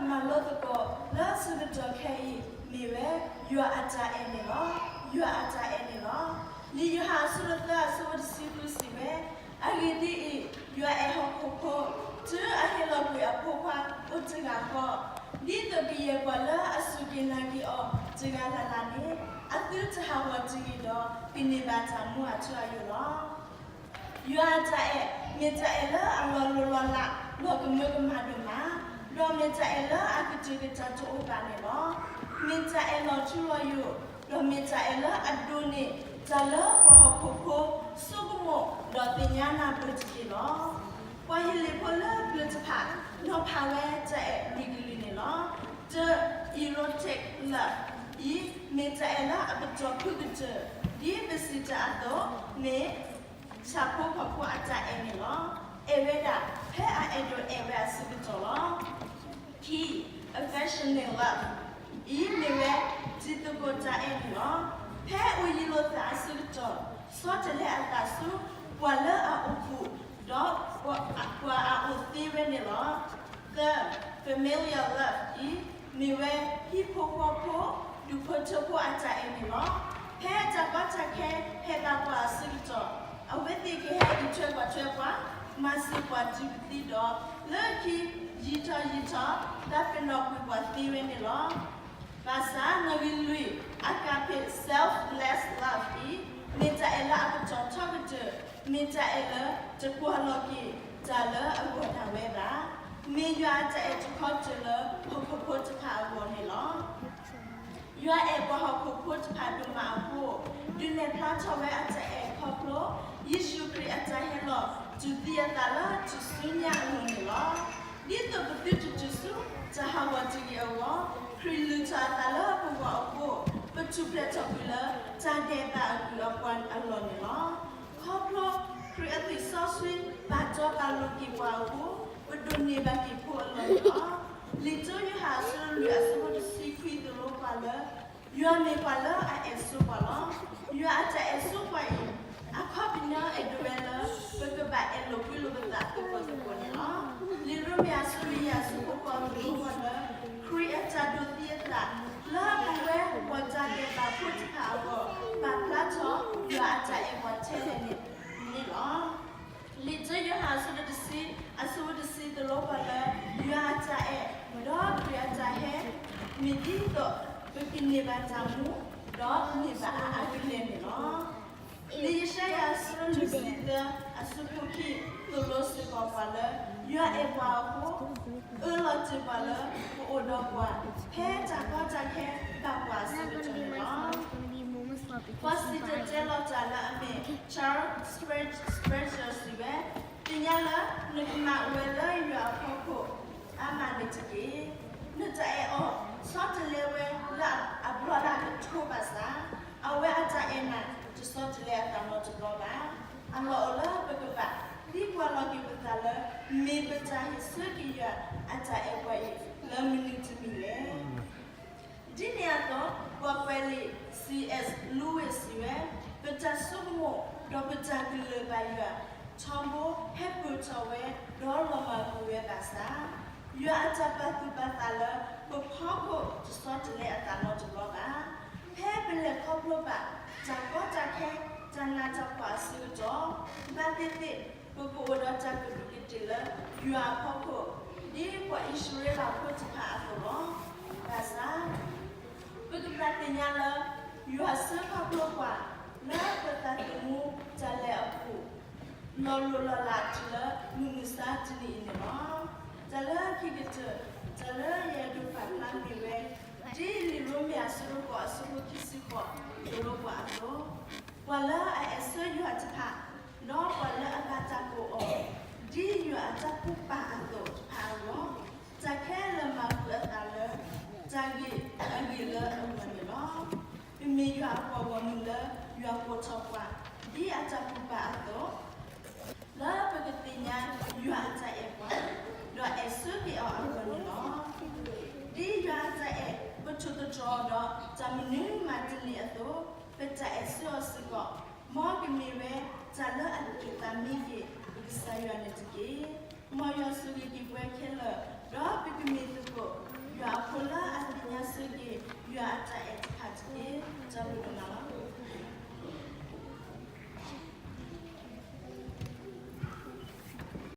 မၤလိသကိးလၢအဆၢကတီၢ်ခဲအံၤ မ့ၢ်ဝဲယွၤအတၢ်အဲၣ်န့ၣ်လီၤ. ယွၤအတၢ်အဲၣ်န့ၣ်လီၤ. လံာ်ယိၤဟၣ်အဆၢဒိၣ်သၢအဆၢဖိတဆံဃုစံးဝဲ, အဂ့ၢ်ဒ်အံၤ, ယွၤအဲၣ်ဟီၣ်ခိၣ်ဖိ, တုၤအဟ့ၣ်လီၤကွံာ်အဖိခွါအိၣ်တဂၤဃီ, ဒ်သိးကယဲၢ်ပှၤလၢအစူၢ်က့ၤနာ်က့ၤအီၤတဂၤလၢ်လၢ်န့ၣ် အသုတဟးဂီၤတဂ့ၤဒီး ကန့ၢ်ဘၣ်တၢ်မူအထူအယိာ်လီၤ. ယွၤအတၢ်အဲၣ် မ့ၢ်တၢ်အဲၣ်လၢအလီၤလိၤလီၤလး လီၤကမၢကမၣ်ဒိၣ်မး, ဒီးမ့ၢ်တၢ်အဲၣ်လၢအကတၢၢ်ကတၢၢ်တအိၣ်ဘၣ်န့ၣ်လီၤ. မ့ၢ်တၢ်အဲၣ်လီၤထူလီၤယိာ်, ဒီးမ့ၢ်တၢ်အဲၣ်လၢအဒိးန့ၢ်တၢ်လၢပှၤဟီၣ်ခိၣ်ဖိ ဆိကမိၣ်ဒီးသ့ၣ်ညါနၢ်ပၢၢ်တက့ၢ်လီၤ. ပှၤဟ့လ့ၣ်ဖိလၢပျၢၤတဖၣ် နီၤဖးဝဲတၢ်အဲၣ်လွံၢ်ကလုာ်န့ၣ်လီၤ. တၢ, erotic love အံၤ မ့ၢ်တၢ်အဲၣ်လၢအကတီၢ်ဖုကတၢၢ်, ဒ်ပစံးတၢ်အသိး မ့ၢ် ဆၣ်ဖိကီၢ်ဖိအတၢ်အဲၣ်န့ၣ်လီၤ. အဲၣ်ဝဲဒၣ် ဖဲအအဲၣ်ဒိးအဲၣ်ဝဲအဆၢကတီၢ်လီၤ. ခံ, affectionate love အံၤမ့ၢ်ဝဲ တံၤသကိးတၢ်အဲၣ်န့ၣ်လီၤ. ဖဲအိၣ်ယံၤလိာ်သးအဆၢကတီၢ် ဆီတလဲအသးဆူပှၤလၢအအိၣ်ဖှိၣ် ဒီးပှၤအအိၣ်သ့ဝဲန့ၣ်လီၤ. သၢ, familial love အံၤ မ့ၢ်ဝဲဟံၣ်ဖိဃီဖိ ဒူၣ်ဖိထၢဖိအတၢ်အဲၣ်န့ၣ်လီၤ. ဖဲတၢ်ကီတၢ်ခဲဟဲဘၣ်ပှၤအဆၢကတီၢ် အဝဲသ့ၣ်ကဟဲအံးထွဲကွၢ်ထွဲပှၤ, မၤစၢၤပှၤတုၤပသံဒီး လၢခံ ယံာ်ထီၣ်ယံာ်ထီၣ် တၢ်ပနီၣ်ကွံာ်ပှၤသ့ဝဲန့ၣ်လီၤ. ဘၣ်ဆၣ်နီၣ်ဂံၢ်လွံၢ် agape selfless love အံၤ မ့ၢ်တၢ်အဲၣ်လၢအကတီၢ်ထီကတၢၢ်, မ့ၢ်တၢ်အဲၣ်လၢတကွၢ်လီၤက့ၤတၢ်လၢအဂီၢ်ဒၣ်ဝဲဘၣ်. မ့ၢ်ယွၤအတၢ်အဲၣ်တခီတၢၤလၢဟီၣ်ခိၣ်ဖိတဖၣ်အဂီၢ်န့ၣ်လီၤ. ယွၤအဲၣ်ပှၤဟီၣ်ခိၣ်ဖိတဖၣ်ဒိၣ်မးအဃိ, ဒုးနဲၣ်ဖျါထီၣ်ဝဲအတၢ်အဲၣ်ခီဖျိ ယ့ၣ်ၡူးခရံာ်အတၢ်ဟဲလီၤတူၢ်သံအသးလၢထူၣ်စုညါအဂီၢ်န့ၣ်လီၤ. ဒ်သိးပသုတတုၤဆူတၢ်ဟးဂီၤတဂ့ၤအဂီၢ်, ခရံာ်လုၢ်ထီၣ်အသးလၢပဂီၢ်အဃိ, ပထူၣ်ဖျဲးထီၣ်ကွံာ်လၢတၢ်ဒဲးဘးအကုၢ်အပှၤအလီၢ်န့ၣ်လီၤ. ခီဖျိခရံာ်အသွံၣ်စီဆှံပာ်တီပာ်လိၤက့ၤပှၤအဃိ, ပဒိးန့ၢ်ဘၣ်က့ၤဖိအလီၢ်န့ၣ်လီၤ. လံာ်တၢယိၤဟၣ်အဆၢလွံၢ်အဆၢဖိတဆံခွံသိၣ်လိပှၤလၢ ယွၤမ့ၢ်ပှၤလၢအအဲၣ်ဆိပှၤလီၤ. ယွၤအတၢ်အဲၣ်ဆိပှၤအံၤ အခီပညီအဲၣ်ဒိးဝဲလၢ ပကဘၣ်အဲၣ်လိာ်ကွံလိာ်ပသးသကိးသကိးန့ၣ်လီၤ. လံာ်ရိမ့ၤအဆၢလွံၢ်အဆၢဖိဃိးသိၣ်လိပှၤလၢ ခရံာ်အတၢ်ဒိးသံအသး လၢပဝဲပှၤတၢ်ဒဲးဘးဖိတဖၣ်အဂီၢ် ပာ်ဖျါထီၣ်ယွၤအတၢ်အဲၣ်ပှၤထဲလဲၣ်န့ၣ်လီၤ. လံာ်တၢယိၤဟၣ်အဆၢဒိၣ်တဆံ အဆၢဖိတဆံသိၣ်လိပှၤလၢ ယွၤအတၢ်အဲၣ် ဒီးခရံာ်အတၢ်ဟဲ မ့ၢ်ဒ်သိး ပကန့ၢ်ဘၣ်တၢ်မူ ဒီးန့ၢ်ဘၣ်အါအါကလဲာ်န့ၣ်လီၤ. လံာ်ယၡါယၤအဆၢဒိၣ်လွံၢ်ဆံသၢ အဆၢဖိခံ သိၣ်လိစ့ၢ်ကီးပှၤလၢ ယွၤအဲၣ်ပှၤအဃိ အၢၣ်လီၤတ့ၢ်ပှၤလၢ ပအိၣ်ဒီးပှၤ ဖဲတၢ်ကီတၢ်ခဲဘၣ်ပှၤအဆၢကတီၢ်န့ၣ်လီၤ. ပှၤစံၣ်တဲၤတဲလီၤတၢ်လၢအမ့ၢ် Charles Spurgeon စံးဝဲ, သ့ၣ်ညါလၢနကမၤဝဲလၢယွၤအဖီခိၣ် အါမးန့ၣ်တက့ၢ်. နတၢ်အဲၣ်အီၤ ဆီတလဲဝဲလၢအဘျီလၢကထိဘၣ်ဆၣ်, အဝဲအတၢ်အဲၣ်နၤ တဆီတလဲအသးနီတဘျီဘၣ်. အလီၢ်အိၣ်လၢပကဘၣ်သံကွၢ်လီၤက့ၤပသးလၢ မ့ၢ်ပတၢ်ဟ့ၣ်ဆၢက့ၤယွၤအတၢ်အဲၣ်ပှၤအံၤ လၢမနုၤတမံၤလဲၣ်. ဒ်န့ၣ်အသိး ပှၤကွဲးလံာ် C S Lewis စံးဝဲ, ပတၢ်ဆိကမိၣ် ဒီးပတၢ်ကလုၢ်ဘၣ်ယွၤ ထီဘိဟဲပၢၢ်ထီၣ်ဝဲ ဒီးလီၤမၢ်ကွံာ်ဝဲဘၣ်ဆၣ်, ယွၤအတၢ်ပာ်သူၣ်ပာ်သးလၢ ပဖီခိၣ်တဆီတလဲအသးနီတဘျီဘၣ်. ဖဲပလဲၤခီဖျိဘၣ် တၢ်ကီတၢ်ခဲ တၢ်နးတၢ်ဖှီၣ်အဆၢကတီၢ်, ဘၣ်သ့ၣ်သ့ၣ် ပကအိၣ်ဒီးတၢ်ကဒူးကဒ့ၣ်လၢယွၤအဖီခိၣ်, ဒ်ပှၤအံၣ်စရ့လးဖိတဖၣ်အသိးလီၤ. ဘၣ်ဆၣ် ပကဘၣ်သ့ၣ်ညါလၢ ယွၤစၢဃီဖျိပှၤ လၢပသးသမူတၢ်လဲၤအပူၤ လီၤလိၢ်လီၤလးတုၤလၢမုၢ်မဆါတနံၤအံၤန့ၣ်လီၤ. တၢ်လၢခံကတၢၢ် တၢ်လၢယအဲၣ်ဒိးပာ်ဖျါမ့ၢ်ဝဲ ဒ်လံာ်ရိမ့ၤအဆၢဒိၣ်ဃိးအဆၢဖိခံဆံဃိး သိၣ်လိပှၤအသိး, ပှၤလၢအအဲၣ်ဆၢယွၤတဖၣ် ဒီးပှၤလၢအဘၣ်တၢ်ကိးအီၤ ဒ်ယွၤအတၢ်ကူၣ်ပာ်အသိးတဖၣ်အဂီၢ်, တၢ်ခဲလၢာ်မၤဃုာ်အသးလၢ တၢ်ဂ့ၤအဂ့ၢ်လၢအဂီၢ်န့ၣ်လီၤ. ပမ့ၢ်ယွၤအပှၤဂီၢ်မုၢ်လၢယွၤကိးထီၣ်ပှၤ ဒ်အတၢ်ကူၣ်ပာ်အသိး, လၢပကသ့ၣ်ညါယွၤအတၢ်အဲၣ်ပှၤ, ဒီးအဲၣ်ဆၢက့ၤအီၤအဂီၢ်န့ၣ်လီၤ. ဒ်ယွၤအတၢ်အဲၣ် ပထိၣ်သတြီၤအီၤဒီး တၢ်မနုၤမးတန့ၢ်အသိး, ပတၢ်အဲၣ်ဆၢအီၤစ့ၢ်ကီး မ်ကမ့ၢ်ဝဲတၢ်လၢအဒုးသးမံက့ၤ ပကစၢ်ယွၤန့ၣ်တက့ၢ်. မ်ယွၤဆိၣ်ဂ့ၤက့ၤပှၤခဲလၢာ်, ဒီးပကမ့ၢ်သကိး ယွၤအတၢ်အဲၣ်တဖၣ်တက့ၢ်. တၢ်ဘျုးဒိၣ်မးလီၤ.